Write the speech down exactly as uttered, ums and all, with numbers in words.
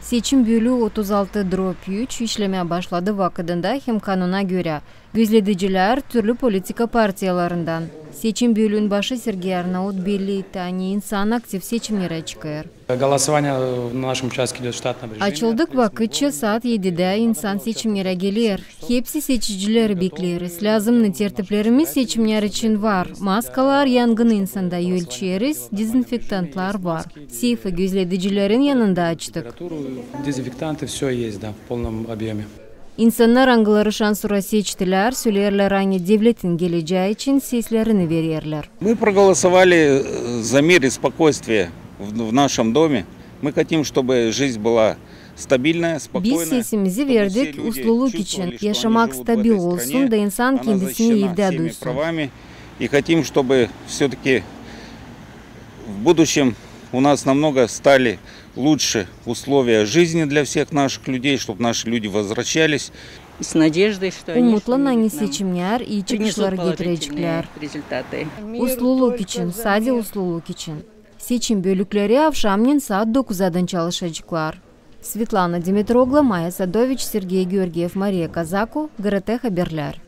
Seçim bölüü otuz altı drob üç işlemää başladı vakıdında hem kanuna görä. Gözledicilär türlü politika partiyalarından. Seçim bölüün başı Sergey Arnaut belli etti, ani insan aktiv seçimnerä çıkêr. Голосование на нашем участке идёт в штатном режиме. Açıldık vakıtça saat edidä insan seçimnerä geler. Hepsi seçicileri bekleriz. Lääzımnı tertiplerimiz seçimnär için var. Maskalar, yangını insanda ölçeriz, dezinfektantlar var. Seyfi gözledicilerin yanında açtık. Температуру, дезинфектанты, всё есть, да, в полном объёме. İnsannar, angıları şansora seçtilär, söleerlär, ani devletin gelecää için seslerini vererlär. Мы проголосовали, э, за мир и спокойствие в, в нашем доме. Мы хотим, чтобы жизнь была стабильная, спокойная, чтобы все люди чувствовали, что они живут в этой стране, а не находясь в своих домах. Biz sesimizi verdik usluluk için, yaşamak stabil olsun da insan kendisini evdä duysun. И хотим, чтобы всё-таки в будущем у нас намного стали лучше условия жизни для всех наших людей, чтобы наши люди возвращались. Umutlan, ani seçimnär ii çıkışları getireceklär. Usluluk için, sade usluluk için. Seçim bölükleri avşamnen saat dokuzdan çalışaceklar. Svetlana Dimitroglu, Maya Sadoviç, Sergey Georgiev, Mariya Kazaku, GRT Haberlär.